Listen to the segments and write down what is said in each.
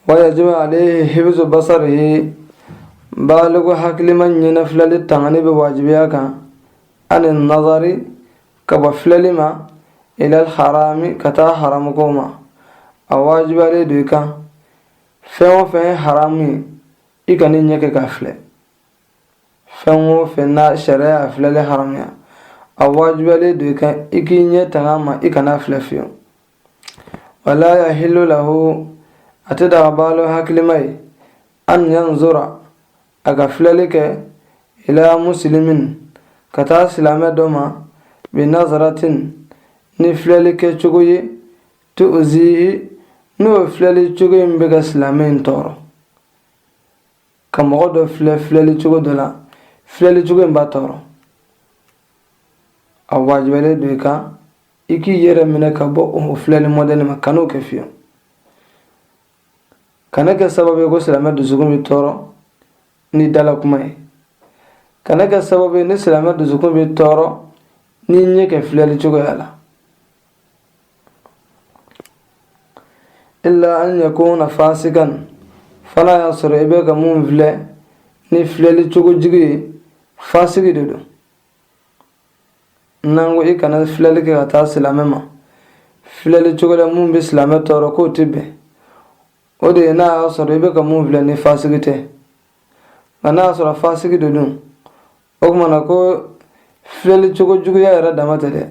Wa yajibu alayhi hifzu basarihi, baliku hakilima ɲɛnafilɛli tangani bɛ wajibiya kan, ani nazari, ka bɔ filɛli ma, ilal harami, ka taa haramu kow ma. A wajibiyalen don i kan, fɛn o fɛn ye haramu ye, i kan'i ɲɛ kɛ k'a filɛ. Fɛn o fɛn n'a sariya y'a filɛli haramuya, a wajibiyalen don i kan i k'i ɲɛ tanga a ma, i kan'a filɛ fiyewu. Wala yahillu lahu, a tɛ daga baliku hakilima ye, an yanzura, a ka filɛli kɛ, ila muslimin, ka taa silamɛ dɔ ma, bi nazaratin, ni filɛli kɛ cogo ye, tu'zihi, n'o filɛli cogo in bɛ ka silamɛ in tɔɔrɔ. Ka mɔgɔ dɔ filɛ filɛli cogo dɔ la, filɛli cogo in b'a tɔɔrɔ, a wajibiyalen don i kan i k'i yɛrɛ minɛ ka bɔ o filɛli mɔdɛli ma, kan'o kɛ fiyewu. Kana kɛ sababu ye ko silamɛ dusukun bɛ tɔɔrɔ ni dala kuma ye. Kana kɛ sababu ye ni silamɛ dusukun bɛ tɔɔrɔ ni ɲɛ kɛ filɛli cogoya la. Illa an yakuna fasikan, fo n'a y'a sɔrɔ i bɛ ka mun filɛ ni filɛli cogo jugu ye, fasigi de don. N'an ko i kana filɛli kɛ ka taa silamɛ ma filɛli cogo la mun bɛ silamɛ tɔɔrɔ, k'o tɛ bɛn, o de ye n'a y'a sɔrɔ i bɛ ka mun filɛ ni fasigi tɛ. Nka n'a y'a sɔrɔ fasigi de don, o tuma na ko filɛli cogo juguya yɛrɛ dama tɛ dɛ,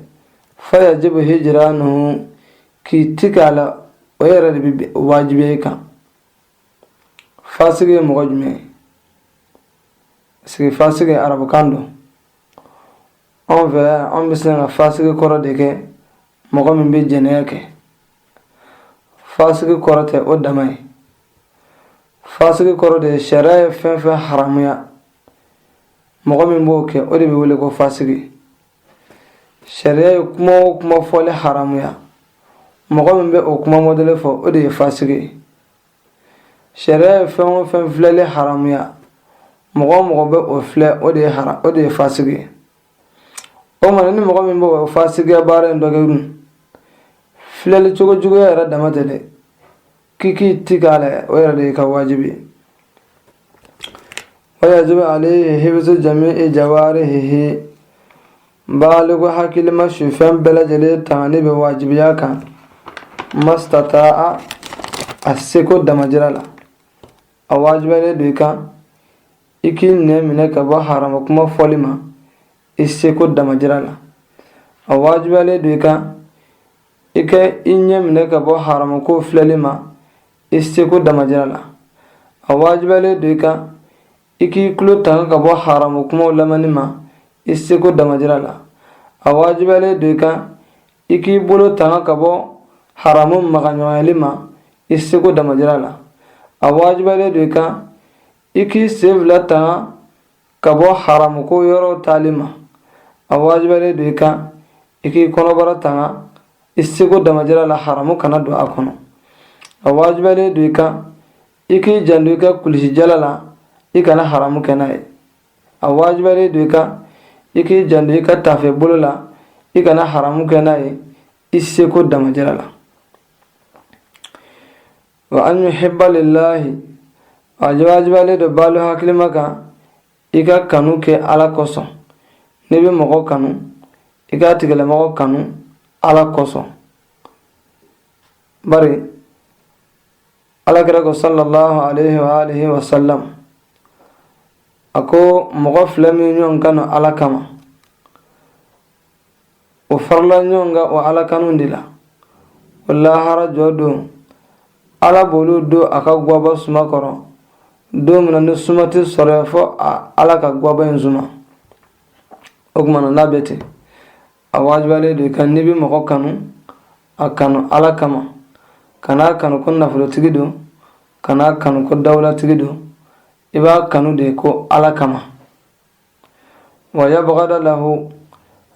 fa yajibu hijranuhu, k'i ti k'a la, o yɛrɛ de bɛ wajibiya i kan. Fasigi ye mɔgɔ jumɛn ye? Parce que fasigi arabukan don. Anw fɛ, anw bɛ se ka fasigi kɔrɔ de kɛ mɔgɔ min bɛ jɛnɛya kɛ. Fasigi kɔrɔ tɛ o dama ye. Fasigi kɔrɔ de ye sariya ye fɛn fɛn haramuya, mɔgɔ min b'o kɛ, o de bɛ wele ko fasigi. Sariya ye kuma o kuma fɔli haramuya, mɔgɔ min bɛ o kuma mɔdɛli fɔ, o de ye fasigi ye. Sariya ye fɛn o fɛn filɛli haramuya, mɔgɔ o mɔgɔ bɛ o filɛ, o de ye fasigi ye. O mana ni mɔgɔ min b'o fasigiya baara in dɔ kɛ dun, filɛli cogo juguya yɛrɛ dama tɛ dɛ, k'i k'i ti k'a la, o yɛrɛ de ye ka wajibi ye. Wa yajibu alayhi hifzu jami'i jawarihi, baliku hakilima sufɛn bɛɛ lajɛlen tangani bɛ wajibiya kan, mastata'a, a seko damajira la. A wajibiyalen don i kan i k'i nɛn minɛ ka bɔ haramu kuma fɔli ma i seko damajira la. A wajibiyalen don i kan i ka i ɲɛ minɛ ka bɔ haramu ko filɛli ma i seko damajira la. A wajibiyalen don i kan i k'i tulo tanga ka bɔ haramu kumaw lamɛnni ma i seko damajira la. A wajibiyalen don i kan i k'i bolo tanga ka bɔ haramu magaɲɔgɔnyali ma i seko damajira la. A wajibiyalen don i kan i k'i sen fila tanga ka bɔ haramu ko yɔrɔw taali ma. A wajibiyalen don i kan i k'i kɔnɔbara tanga i seko damajira la, haramu kana don a kɔnɔ. A wajibiyalen don i kan i k'i janto i ka kulusijala la, i kana haramu kɛ n'a ye. A wajibiyalen don i kan i k'i janto i ka tafe bolo la, i kana haramu kɛ n'a ye i seko damajira la. Wa an yuhibba lillahi, a wajibiyalen don baliku hakilima kan i ka kanu kɛ Ala kosɔn. N'i bɛ mɔgɔ kanu, i k'a tigilamɔgɔ kanu Ala kosɔn, bari Ala kira ko sallallahu alaihi wa alihi wa sallam, a ko mɔgɔ fila min ɲɔgɔn kanu Ala kama, o farala ɲɔgɔn kan o Ala kanu de la, o lahara jɔ don, Ala b'olu don a ka gwaba suma kɔrɔ don min na ni suma tɛ sɔrɔ fɔ Ala ka gwaba in suma. O tuma na, n'a bɛ ten, a wajibiyalen don i kan, n'i bɛ mɔgɔ kanu, a kanu Ala kama. Kan'a kanu ko nafolotigi don, kan'a kanu ko dawulatigi don, i b'a kanu de ko Ala kama. Wa yabgada lahu,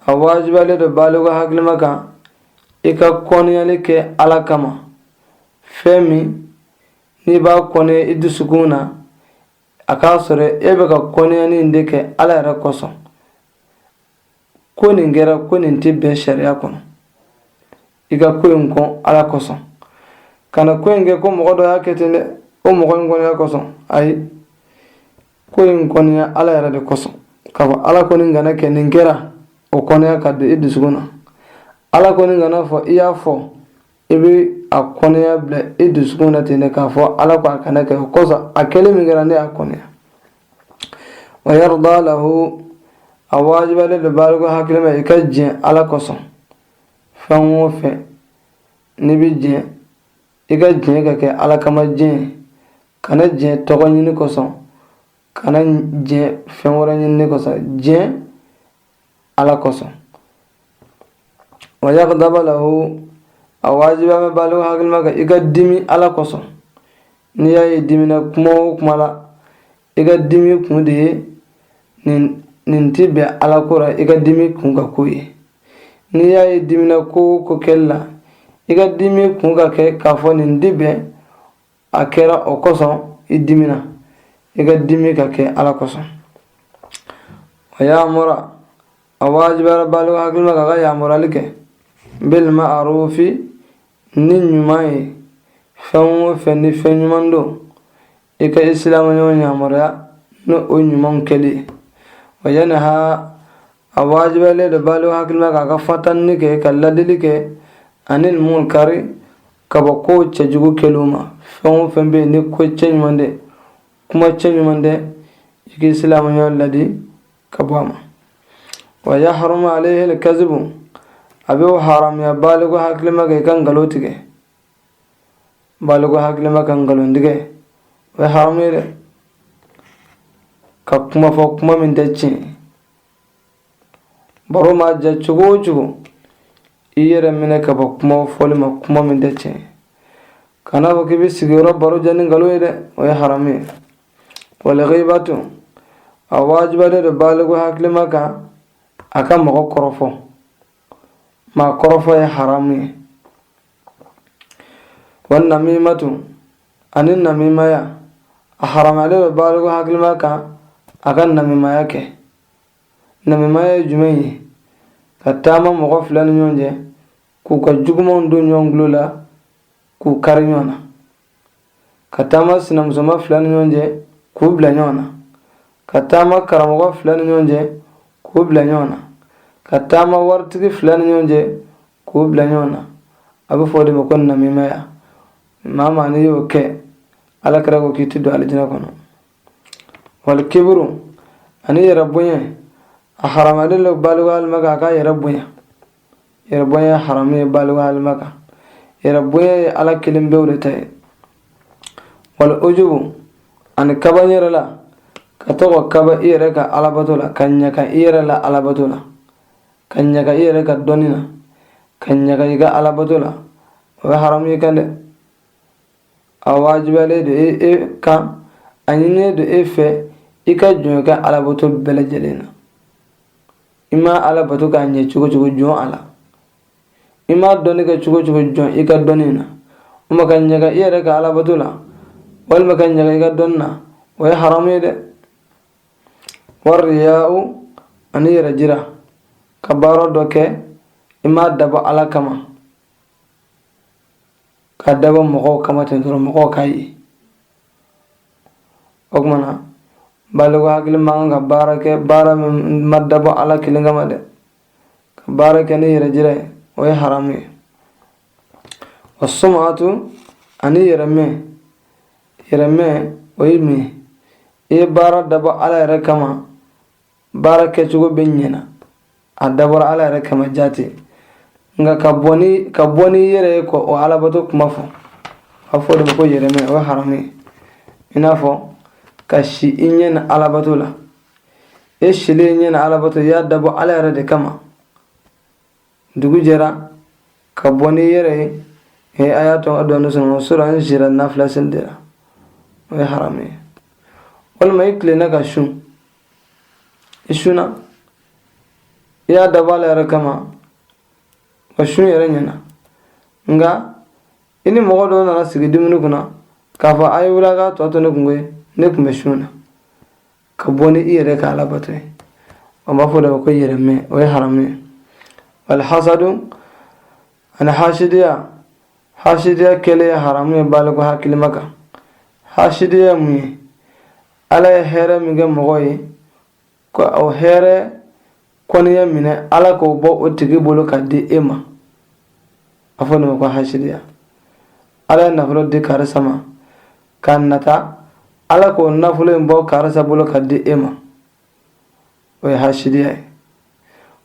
a wajibiyalen don baliku hakilima kan i ka kɔniyali kɛ Ala kama. Fɛn min n'i b'a kɔniya i dusukun na, a k'a sɔrɔ e bɛ ka kɔniyani in de kɛ Ala yɛrɛ kosɔn, ko nin kɛra, ko nin tɛ bɛn sariya kɔnɔ, i ka ko in kɔn Ala kosɔn. Kana ko in kɛ ko mɔgɔ dɔ y'a kɛ ten dɛ. O mɔgɔ in kɔniya kosɔn? Ayi, ko in kɔniya Ala yɛrɛ de kosɔn, k'a fɔ Ala ko nin kana kɛ, nin kɛra, o kɔniya ka don i dusukun na. Ala ko nin kana fɔ, i y'a fɔ, i bɛ a kɔniya bila i dusukun na ten de, k'a fɔ Ala ko a kana kɛ, o kosɔn a kɛlen min kɛra, ne y'a kɔniya. Wa yarda lahu, a wajibalen don baliku hakilima i ka jɛn Ala kosɔn. Fɛn o fɛn n'i bɛ jɛn, i ka jɛn ka kɛ Ala kama jɛn ye. Kana jɛn tɔgɔ ɲini kosɔn, kana jɛn fɛn wɛrɛ ɲini kosɔn, jɛn Ala kosɔn. Wa yagdaba lahu, a wajibiya bɛ baliku hakilima kan i ka dimi Ala kosɔn. N'i y'a ye dimina kuma o kuma la, i ka dimi kun de ye nin tɛ bɛn Ala ko la, i ka dimi kun ka k'o ye. N'i y'a ye dimina ko o ko kɛli la, i ka dimi kun ka kɛ k'a fɔ nin tɛ bɛn, a kɛra, o kosɔn i dimina, i ka dimi ka kɛ Ala kosɔn. Wa yamura, a wajibiyara baliku hakilima k'a ka yamurali kɛ bil ma'rufi, ni ɲuman ye. Fɛn o fɛn ni fɛn ɲuman don, i ka i silamɛɲɔgɔn yamaruya ni o ɲuman kɛli ye. Wa yanha, a wajibiyalen don baliku hakilima k'a ka fatanni kɛ, ka ladili kɛ, anil munkari, ka bɔ ko cɛjugu kɛliw ma. Fɛn o fɛn bɛ yen ni ko cɛ ɲuman tɛ, kuma cɛ ɲuman tɛ, i k'i silamɛɲɔgɔn ladi ka bɔ a ma. Wa yahrumu alayhi alkazibu, a bɛ haramuya baliku hakilima kan i ka nkalon tigɛ. Baliku hakilima ka nkalon tigɛ, o ye haramu ye dɛ. Ka kuma fɔ kuma min tɛ tiɲɛ, baro ma diya cogo o cogo, i yɛrɛ minɛ ka bɔ kuma fɔli ma, kuma min tɛ tiɲɛ. Kana fɔ k'i bɛ sigiyɔrɔ baro diya ni nkalon ye dɛ, o ye haramu ye. Walghibatu, a wajibalen don baliku hakilima kan a ka mɔgɔ kɔrɔfɔ. Maa kɔrɔfɔ ye haramu ye. Wa namimatu, ani namimaya, a haramuyalen don baliku hakilima kan a ka namimaya kɛ. Namimaya ye jumɛn ye? Ka taama mɔgɔ fila ni ɲɔgɔn cɛ k'u ka jugumanw don ɲɔgɔn tulo la, k'u kari ɲɔgɔn na. Ka taama sinamusoma fila ni ɲɔgɔn cɛ k'u bila ɲɔgɔn na. Ka taama karamɔgɔ fila ni ɲɔgɔn cɛ k'u bila ɲɔgɔn na. Ka taama waritigi fila ni ɲɔgɔn cɛ k'u bila ɲɔgɔn na. A bɛ fɔ o de ma ko namimaya. Maa maa n'i y'o kɛ, Ala kira ko k'i tɛ don alijinɛ kɔnɔ. Walikiburu, ani yɛrɛ bonya, a haramuyalen don baliku hakilima kan a k'a yɛrɛ bonya. Yɛrɛ bonya ye haramu ye baliku hakilima kan. Yɛrɛ bonya ye Ala kelen pewu de ta ye. Wal ujubu, ani kaba yɛrɛ la, ka to ka kaba i yɛrɛ ka alabato la, ka ɲaga i yɛrɛ la alabato la, ka ɲaga i yɛrɛ ka dɔnni na, ka ɲaga i ka alabato la, o ye haramu ye kan dɛ. A wajibiyalen don e kan, a ɲininen don e fɛ i ka jɔn i ka alabato bɛɛ lajɛlen na. I ma ala bato k'a ɲɛ cogo cogo, jɔn a la. I ma dɔnni kɛ cogo cogo, jɔn i ka dɔnni na. O ma ka ɲaga i yɛrɛ ka alabato la walima ka ɲaga i ka dɔnni na, o ye haramu ye dɛ. Wariya'u, ani yɛrɛ jira, ka baara dɔ kɛ, i m'a dabɔ Ala kama, ka dabɔ mɔgɔw kama ten dɔrɔn, mɔgɔw k'a ye. O tuma na baliku hakili man kan ka baara kɛ baara min ma dabɔ Ala kelen kama dɛ. Ka baara kɛ ni yɛrɛ jira ye, o ye haramu ye. Wa sumatu, ani yɛrɛmɛ. Yɛrɛmɛ, o ye min ye? I ye baara dabɔ Ala yɛrɛ kama, baara kɛcogo bɛ ɲɛna, a dabɔra Ala yɛrɛ kama jaati, nka ka bɔ ni yɛrɛ ye k'o alabato kuma fɔ, a fɔ o de ma ko yɛrɛmɛ, o ye haramu ye. I n'a fɔ ka si i ɲɛ na alabato la, e silen ɲɛ na alabato, i y'a dabɔ Ala yɛrɛ de kama, dugu jɛra, ka bɔ ni yɛrɛ ye, e a y'a to n ka dɔɔni sɔrɔ sɔrɔ, n sira nafila seli de la, o ye haramu ye. Walima i tilenna ka sun, i sunna, i y'a dabɔ Ala yɛrɛ kama, wa sun yɛrɛ ɲɛna, nka i ni mɔgɔ dɔw nana sigi dumuni kunna k'a fɔ a ye wuli a k'a tɔ to ne kun koyi, ne tun bɛ sun na, ka bɔ ni i yɛrɛ ka alabato ye, o b'a fɔ de ma ko yɛrɛmɛ, o ye haramu ye. Walhasadu, ani hasidiya. Hasidiya kɛlen ye haramu ye baliku hakilima kan. Hasidiya ye mun ye? Ala ye hɛrɛ min kɛ mɔgɔ ye, ka o hɛrɛ kɔniya minɛ, Ala k'o bɔ o tigi bolo ka di e ma, a fɔ nin ma ko hasidiya. Ala ye nafolo di karisa ma, k'a nata Ala k'o nafolo in bɔ karisa bolo ka di e ma, o ye hasidiya ye.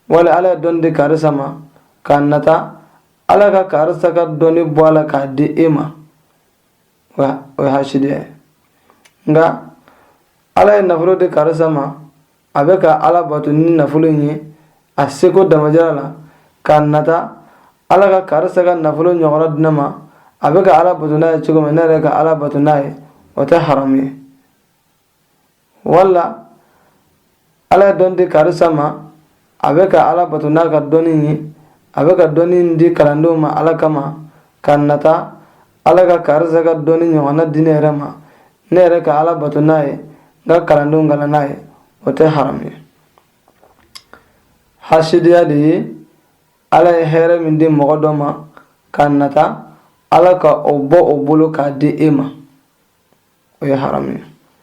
Wali Ala ye dɔnni di karisa ma, k'a nata Ala ka karisa ka dɔnni bɔ a la k'a di e ma, o ye hasidiya ye. Nka Ala ye nafolo di karisa ma, a bɛ ka Ala bato ni nafolo in ye a seko damajira la, k'a nata Ala ka karisa ka nafolo ɲɔgɔnna di ne ma, a bɛ ka Ala bato n'a ye cogo min, ne yɛrɛ ka Ala bato n'a ye, o tɛ haramu ye. Wala Ala ye dɔnni di karisa ma, a bɛ ka Ala bato n'a ka dɔnni ye, a bɛ ka dɔnni di kalandenw ma Ala kama, ka nata Ala ka karisa ka dɔnni ɲɔgɔnna di ne yɛrɛ ma, ne yɛrɛ ka Ala bato n'a ye, n ka kalandenw kalan n'a ye, o tɛ haramu ye. Hasidiya de ye Ala ye hɛrɛ min di mɔgɔ dɔ ma, ka nata Ala ka o bɔ o bolo k'a di e ma, o ye haramu ye.